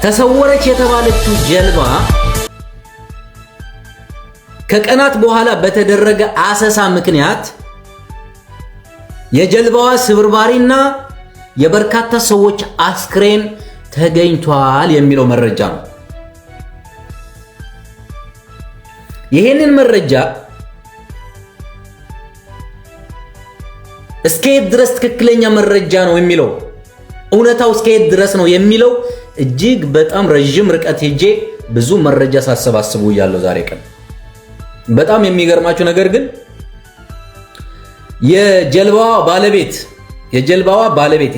ተሰወረች የተባለችው ጀልባ ከቀናት በኋላ በተደረገ አሰሳ ምክንያት የጀልባዋ ስብርባሪና የበርካታ ሰዎች አስክሬን ተገኝቷል የሚለው መረጃ ነው። ይሄንን መረጃ እስከየት ድረስ ትክክለኛ መረጃ ነው የሚለው፣ እውነታው እስከየት ድረስ ነው የሚለው እጅግ በጣም ረዥም ርቀት ሄጄ ብዙ መረጃ ሳሰባስቡ እያለሁ ዛሬ ቀን በጣም የሚገርማችሁ ነገር ግን የጀልባዋ ባለቤት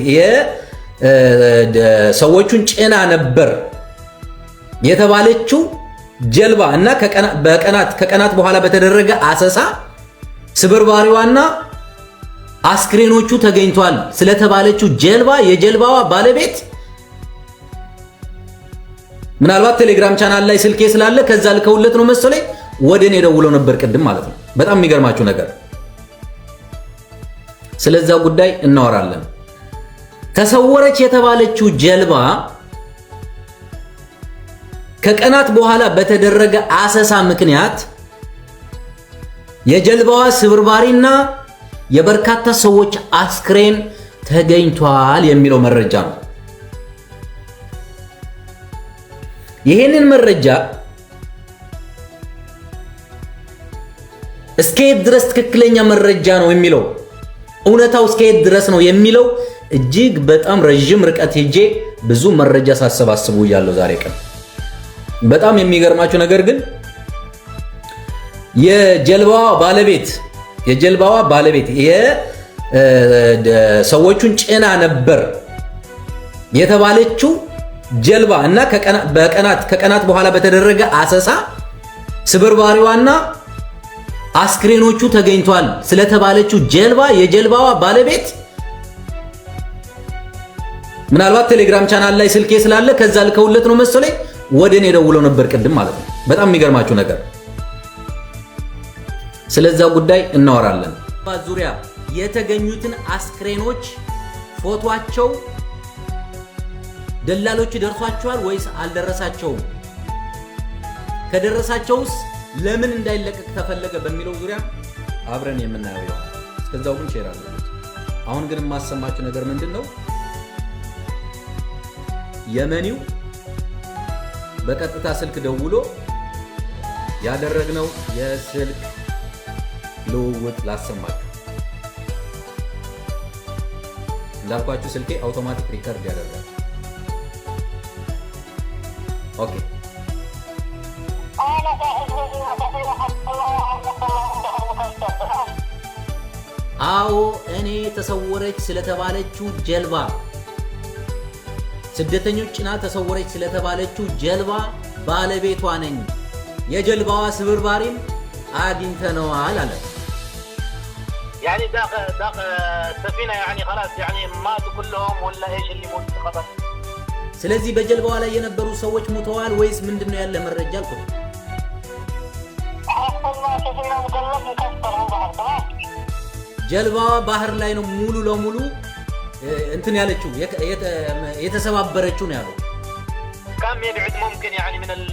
የሰዎቹን ጭና ነበር የተባለችው ጀልባ እና ከቀናት በኋላ በተደረገ አሰሳ ስብርባሪዋና አስክሬኖቹ ተገኝቷል ስለተባለችው ጀልባ የጀልባዋ ባለቤት ምናልባት ቴሌግራም ቻናል ላይ ስልኬ ስላለ ከዛ ልከውለት ነው መሰለኝ ወደ እኔ ደውለው ነበር ቅድም ማለት ነው። በጣም የሚገርማችሁ ነገር ስለዛ ጉዳይ እናወራለን። ተሰወረች የተባለችው ጀልባ ከቀናት በኋላ በተደረገ አሰሳ ምክንያት የጀልባዋ ስብርባሪና የበርካታ ሰዎች አስክሬን ተገኝቷል የሚለው መረጃ ነው። ይሄንን መረጃ እስከየት ድረስ ትክክለኛ መረጃ ነው የሚለው፣ እውነታው እስከየት ድረስ ነው የሚለው እጅግ በጣም ረዥም ርቀት ሄጄ ብዙ መረጃ ሳሰባስቡ እያለሁ ዛሬ ቀን በጣም የሚገርማችሁ ነገር ግን የጀልባዋ ባለቤት የሰዎቹን ጭና ነበር የተባለችው ጀልባ እና ከቀናት በኋላ በተደረገ አሰሳ ስብርባሪዋና አስክሬኖቹ ተገኝቷል ስለተባለችው ጀልባ የጀልባዋ ባለቤት ምናልባት ቴሌግራም ቻናል ላይ ስልኬ ስላለ ከዛ ልከውለት ነው መሰለኝ ወደ እኔ ደውለው ነበር ቅድም ማለት ነው። በጣም የሚገርማችሁ ነገር ስለዛ ጉዳይ እናወራለን። ዙሪያ የተገኙትን አስክሬኖች ፎቷቸው ደላሎቹ ደርሷቸዋል ወይስ አልደረሳቸውም? ከደረሳቸውስ ለምን እንዳይለቀቅ ተፈለገ በሚለው ዙሪያ አብረን የምናየው ይሆናል። እስከዛው ግን share አድርጉት። አሁን ግን የማሰማችሁ ነገር ምንድን ነው? የመኒው በቀጥታ ስልክ ደውሎ ያደረግነው የስልክ ልውውጥ ላሰማችሁ። እንዳልኳችሁ ስልኬ automatic record ያደርጋል። Okay፣ አዎ እኔ ተሰወረች ስለተባለችው ጀልባ፣ ስደተኞች ጭና ተሰወረች ስለተባለችው ጀልባ ባለቤቷ ነኝ። የጀልባዋ ስብርባሪም አግኝተነዋል አለ። يعني داخل السفينة يعني خلاص يعني ماتوا كلهم ولا ايش اللي موت خطر؟ ስለዚህ በጀልባዋ ላይ የነበሩ ሰዎች ሙተዋል ወይስ ምንድነው ያለ መረጃ አልኩት። ጀልባዋ ባህር ላይ ነው ሙሉ ለሙሉ እንትን ያለችው የተሰባበረችው ነው ያለው። كم يبعد ممكن يعني من ال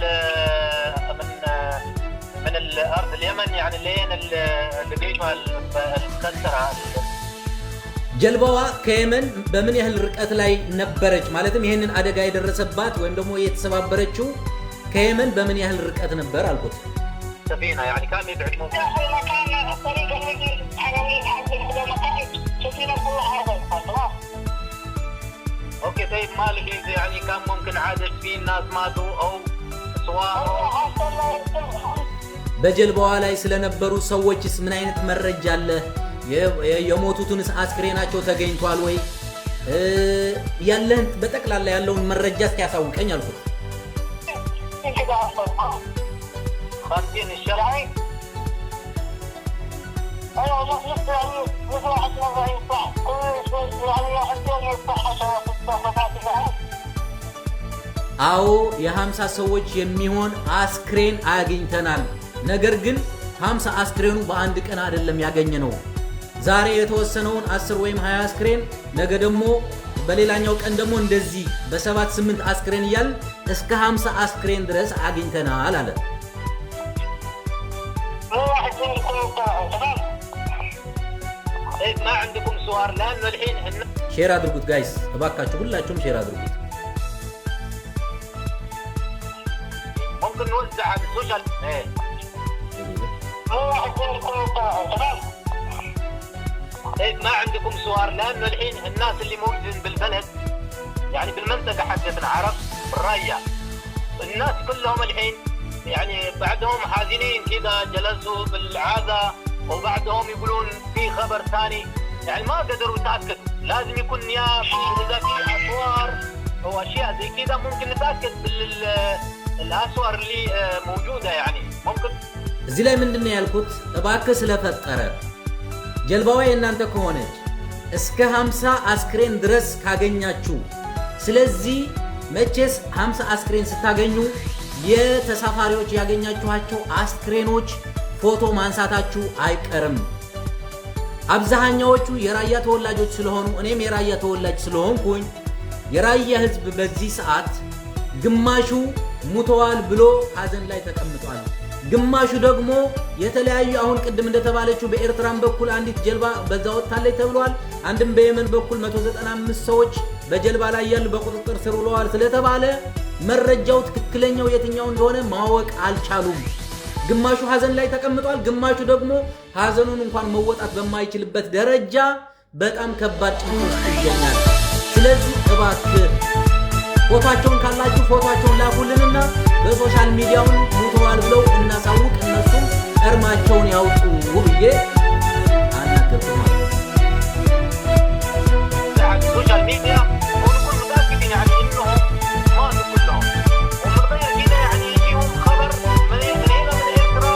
من من الارض اليمن يعني لين لقيتها المكسره؟ ጀልባዋ ከየመን በምን ያህል ርቀት ላይ ነበረች? ማለትም ይሄንን አደጋ የደረሰባት ወይም ደግሞ የተሰባበረችው ከየመን በምን ያህል ርቀት ነበር አልኩት። سفينه يعني كم يبعد ممكن؟ اوكي طيب ما لقيت يعني كم ممكن عدد في الناس ماتوا او صور؟ በጀልባዋ ላይ ስለነበሩ ሰዎችስ ምን አይነት መረጃ አለ? የሞቱትንስ አስክሬናቸው ተገኝቷል ወይ? ያለህን በጠቅላላ ያለውን መረጃ እስኪ ያሳውቀኝ አልኩት። 50 الشخص አዎ የ50 ሰዎች የሚሆን አስክሬን አግኝተናል። ነገር ግን 50 አስክሬኑ በአንድ ቀን አይደለም ያገኘነው። ዛሬ የተወሰነውን 10 ወይም 20 አስክሬን፣ ነገ ደግሞ በሌላኛው ቀን ደግሞ እንደዚህ በሰባት ስምንት አስክሬን እያል እስከ 50 አስክሬን ድረስ አግኝተናል አለ። 1 2 3 تمام. طيب ما عندكم صور لانه الحين Share አድርጉት guys፣ እባካችሁ ሁላችሁም share አድርጉት። ممكن نوزعها بال social ايه 1 2 3 تمام. طيب ما عندكم صور لانه الحين الناس اللي موجودين بالبلد يعني بالمنطقه حقتنا عرب بالرايه الناس كلهم الحين يعني بعدهم حزينين كذا جلسوا بالعاده وبعدهم يقولون في خبر ثاني يعني ما قدروا يتاكدوا لازم يكون يا في اذا في اسوار او اشياء زي كذا ممكن نتاكد بالاسوار اللي موجوده يعني ممكن. እዚህ ላይ ምንድን ነው ያልኩት? እባክህ ስለፈጠረ ጀልባዋ የእናንተ ከሆነች እስከ 50 አስክሬን ድረስ ካገኛችሁ፣ ስለዚህ መቼስ 50 አስክሬን ስታገኙ የተሳፋሪዎች ያገኛችኋቸው አስክሬኖች ፎቶ ማንሳታችሁ አይቀርም። አብዛኛዎቹ የራያ ተወላጆች ስለሆኑ እኔም የራያ ተወላጅ ስለሆንኩኝ የራያ ሕዝብ በዚህ ሰዓት ግማሹ ሙተዋል ብሎ ሀዘን ላይ ተቀምጧል። ግማሹ ደግሞ የተለያዩ አሁን ቅድም እንደተባለችው በኤርትራም በኩል አንዲት ጀልባ በዛ ወጥታለች ተብሏል። አንድም በየመን በኩል 195 ሰዎች በጀልባ ላይ ያሉ በቁጥጥር ስር ውለዋል ስለተባለ መረጃው ትክክለኛው የትኛው እንደሆነ ማወቅ አልቻሉም። ግማሹ ሀዘን ላይ ተቀምጧል፣ ግማሹ ደግሞ ሀዘኑን እንኳን መወጣት በማይችልበት ደረጃ በጣም ከባድ ጭንቅ ውስጥ ይገኛል። ስለዚህ እባክህ ፎቷቸውን ካላችሁ ፎቷቸውን ላኩልንና በ social media ውን ሙተዋል ብለው እናሳውቅ፣ እነሱም እርማቸውን ያውጡ ብዬ አናገርኩ ማለት ነው። على ال social media ونكون متاكدين يعني انهم ماتوا كلهم ومن غير كذا يعني يجيهم خبر من هنا من اريترا.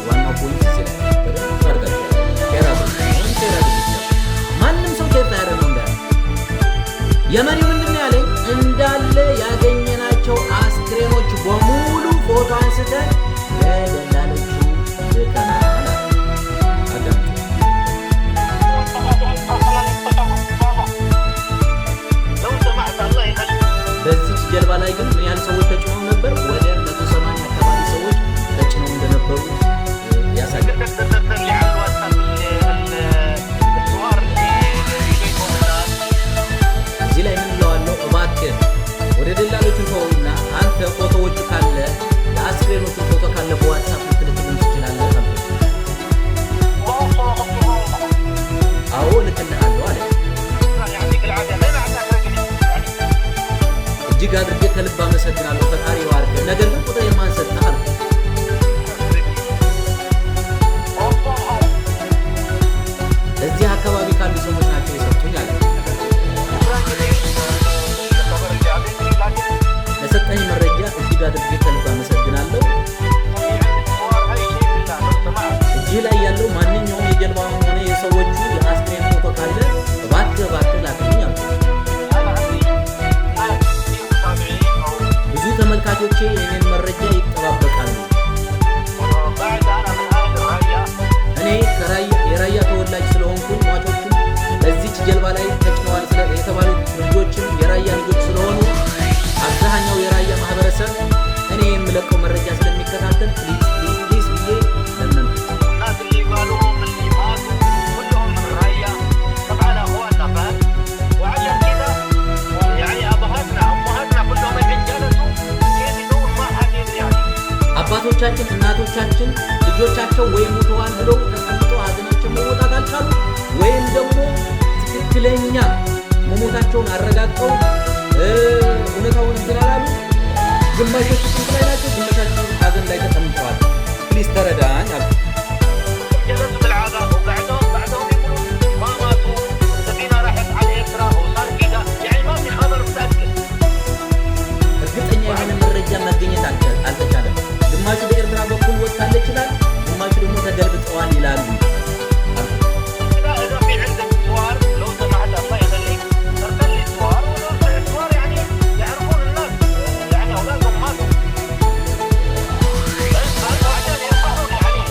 ዋናው point እዚህ ላይ ነው። በደንብ አድርጋችሁ share አድርጉ። አሁን share አድርጉት። ማንም ሰው share ሳያደርግ ነው እንዳለ የመኒው ምንድን ነው ያለኝ? እንዳለ ያገኘናቸው አስክሬኖች በሙሉ ፎቶ አንስተን ለደላሎቹ ልከናል አለ። አዳምጡ። لو سمحت الله يخليك. በዚች ጀልባ ላይ ግን ምን ያህል ሰዎች ተጭነው ነበር? ወደ 180 አካባቢ ሰዎች ተጭነው እንደነበሩ ያሳያል። تقدر ترسل لي على الواتساب الصور اللي لقيتهم الناس. እዚህ ላይ ምን እለዋለሁ? እባክህ ወደ ደላሎቹ ተወውና አንተ ፎቶዎቹ ካለ የአስክሬኖቹ ፎቶ ካለ በዋትሳፕ ልትልክልኝ ትችላለህ አልኩት። አዎ እልክልሃለሁ አለ። يعطيك العافيه ما معك رقمي يعني. እጅግ አድርጌ ከልብ አመሰግናለሁ፣ ፈጣሪ ይባርክህ። ነገር ግን ቁጥሬን ማን ሰጠህ አልኩት። እዚህ አካባቢ ካሉ ሰዎች ናቸው የሰጡኝ አለ። شكرا جزيلا الخبر اللي اعطيتني لكن ለሰጠኝ መረጃ እጅግ አድርጌ ከልብ አመሰግናለሁ። في عندك صور اي شيء بالله لو سمحت. እጅህ ላይ ያለው ማንኛውም የጀልባውም ሆነ የሰዎቹ የአስክሬን ፎቶ ካለ እባክህ እባክህ ላክልኝ አልኩት። انا عندي ناس كثير متابعين او ብዙ ተመልካቾቼ የኔን መረጃ ይጠባበቃሉ። بعد انا من اهل الرعيه. እኔ ከራያ የራያ ተወላጅ ስለሆንኩኝ ሟቾቹም በዚች ጀልባ ላይ ተጭነዋል የተባሉት ልጆችም የራያ ልጆች ስለሆኑ አብዛኛው የራያ ማህበረሰብ እኔ የምለቀው መረጃ ስለሚከታተል please please please ብዬ ለመንኩት። الناس اللي قالوهم اللي ماتوا كلهم من الرعيه طبعا اخواننا فاهم وعشان كذا يعني ابهاتنا امهاتنا كلهم الحين جلسوا كيف يسوون ما حد يدري يعني. አባቶቻችን እናቶቻችን ልጆቻቸው ወይም ሙተዋል ብለው ተቀምጠው ሀዘናቸው መወጣት አልቻሉ ወይም ደግሞ ትክክለኛ መሞታቸውን አረጋግጠው እውነታውን እንትን አላሉ። ግማሾቹ ጭንቅ ላይ ናቸው፣ ግማሾቹ ሀዘን ላይ ተቀምጠዋል። Please ተረዳኝ አሉ። جلسوا بالعادة وبعدهم بعدهم يقولون ما ماتوا السفينة راحت على إريترا وصار كذا يعني ما في خبر متأكد. እርግጠኛ የሆነ መረጃ መገኘት አልተቻለም። ግማሹ በኤርትራ በኩል ወጥታለች ይላል፣ ግማሹ ደግሞ ተገልብጠዋል ይላሉ። إذا في عندك صور لو سمحت الله يخليك ارسل لي صور ونرسل الصور يعني يعرفون الناس يعني أولادهم ماتوا بس عشان يفرحون يعني.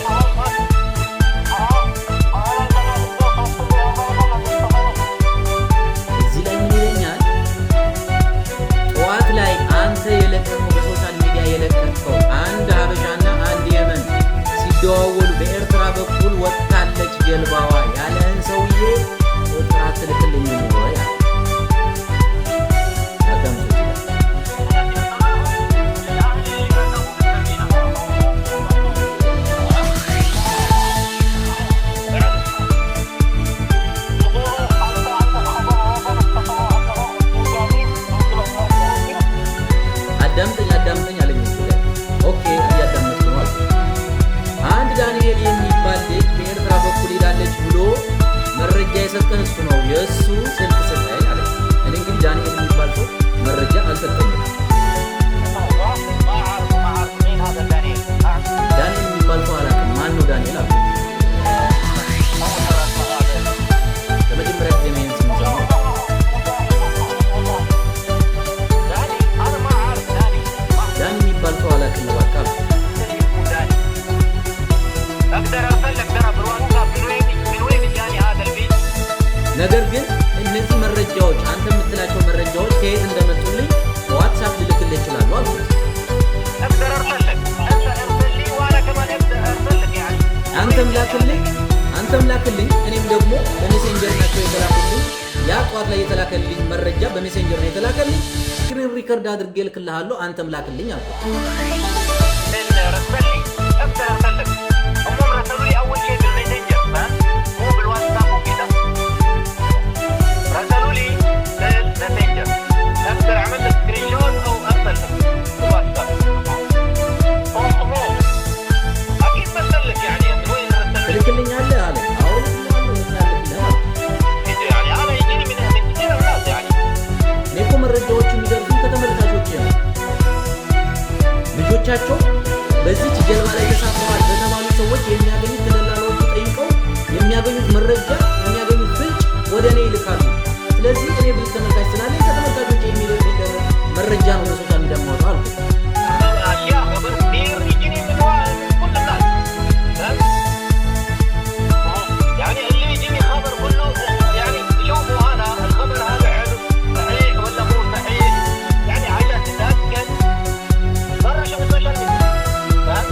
ነገር ግን እነዚህ መረጃዎች አንተ የምትላቸው መረጃዎች ከየት እንደመጡልኝ በዋትሳፕ ልልክልህ እችላለሁ አልኩት። اقدر ارسل لك، انت ارسل لي وانا كمان ابدا ارسل لك يعني. አንተም ላክልኝ አንተም ላክልኝ፣ እኔም ደግሞ በሜሴንጀር ናቸው የተላኩልኝ። ያ ጠዋት ላይ የተላከልኝ መረጃ በሜሴንጀር ነው የተላከልኝ። Screen record አድርጌ እልክልሃለሁ፣ አንተም ላክልኝ አልኩት። ان رسل لي اقدر ارسل لك. هم رسلوا لي اول شيء بالماسنجر، فهمت؟ مو بالواتساب وكذا. رسلوا لي بالماسنجر، اقدر اعمل لك screenshot او ارسل لك بالواتساب. مو اكيد برسل لك، يعني من وين رسل لي؟ ትልክልኛለህ አለ። አዎ እልክልሃለሁ፣ የት ነው ያልክልህ አልኩት። يعني انا يجيني من كثير الناس يعني. እኔ እኮ መረጃዎቹ የሚደርሱኝ ከተመልካቾቼ ነው። ልጆቻቸው በዚች ጀልባ ላይ ተሳፍረዋል በተባሉ ሰዎች የሚያገኙት ከደላላዎቹ ጠይቀው የሚያገኙት መረጃ፣ የሚያገኙት ፍንጭ ወደ እኔ ይልካሉ። ስለዚህ እኔ ብዙ ተመልካች ስላለኝ ከተመልካቾቼ የሚደርስ መረጃ ነው ወደ social media የማወጣው አልኩት። اشياء خبر كثير يجيني من كل الناس، فهمت؟ يعني اللي يجيني خبر كله يعني شوفوا انا الخبر هذا حلو صحيح ولا مو صحيح، يعني عشان تتاكد برا شوف ال social media، فهمت؟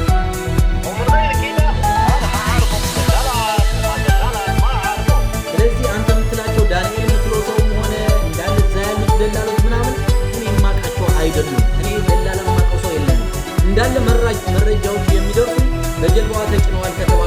ومن غير كذا انا ما اعرفه، غلط هذا غلط ما اعرفه. ስለዚህ አንተ የምትላቸው ዳንኤል የምትለው ሰውም ሆነ እንዳለ እዛ ያሉት ደላሎች ምናምን እኔ የማውቃቸው አይደሉም። እኔ ደላላ የማውቀው ሰው የለኝም። እንዳለ መረጃዎች የሚደርሱ በጀልባዋ ተጭነዋል ከተባሉ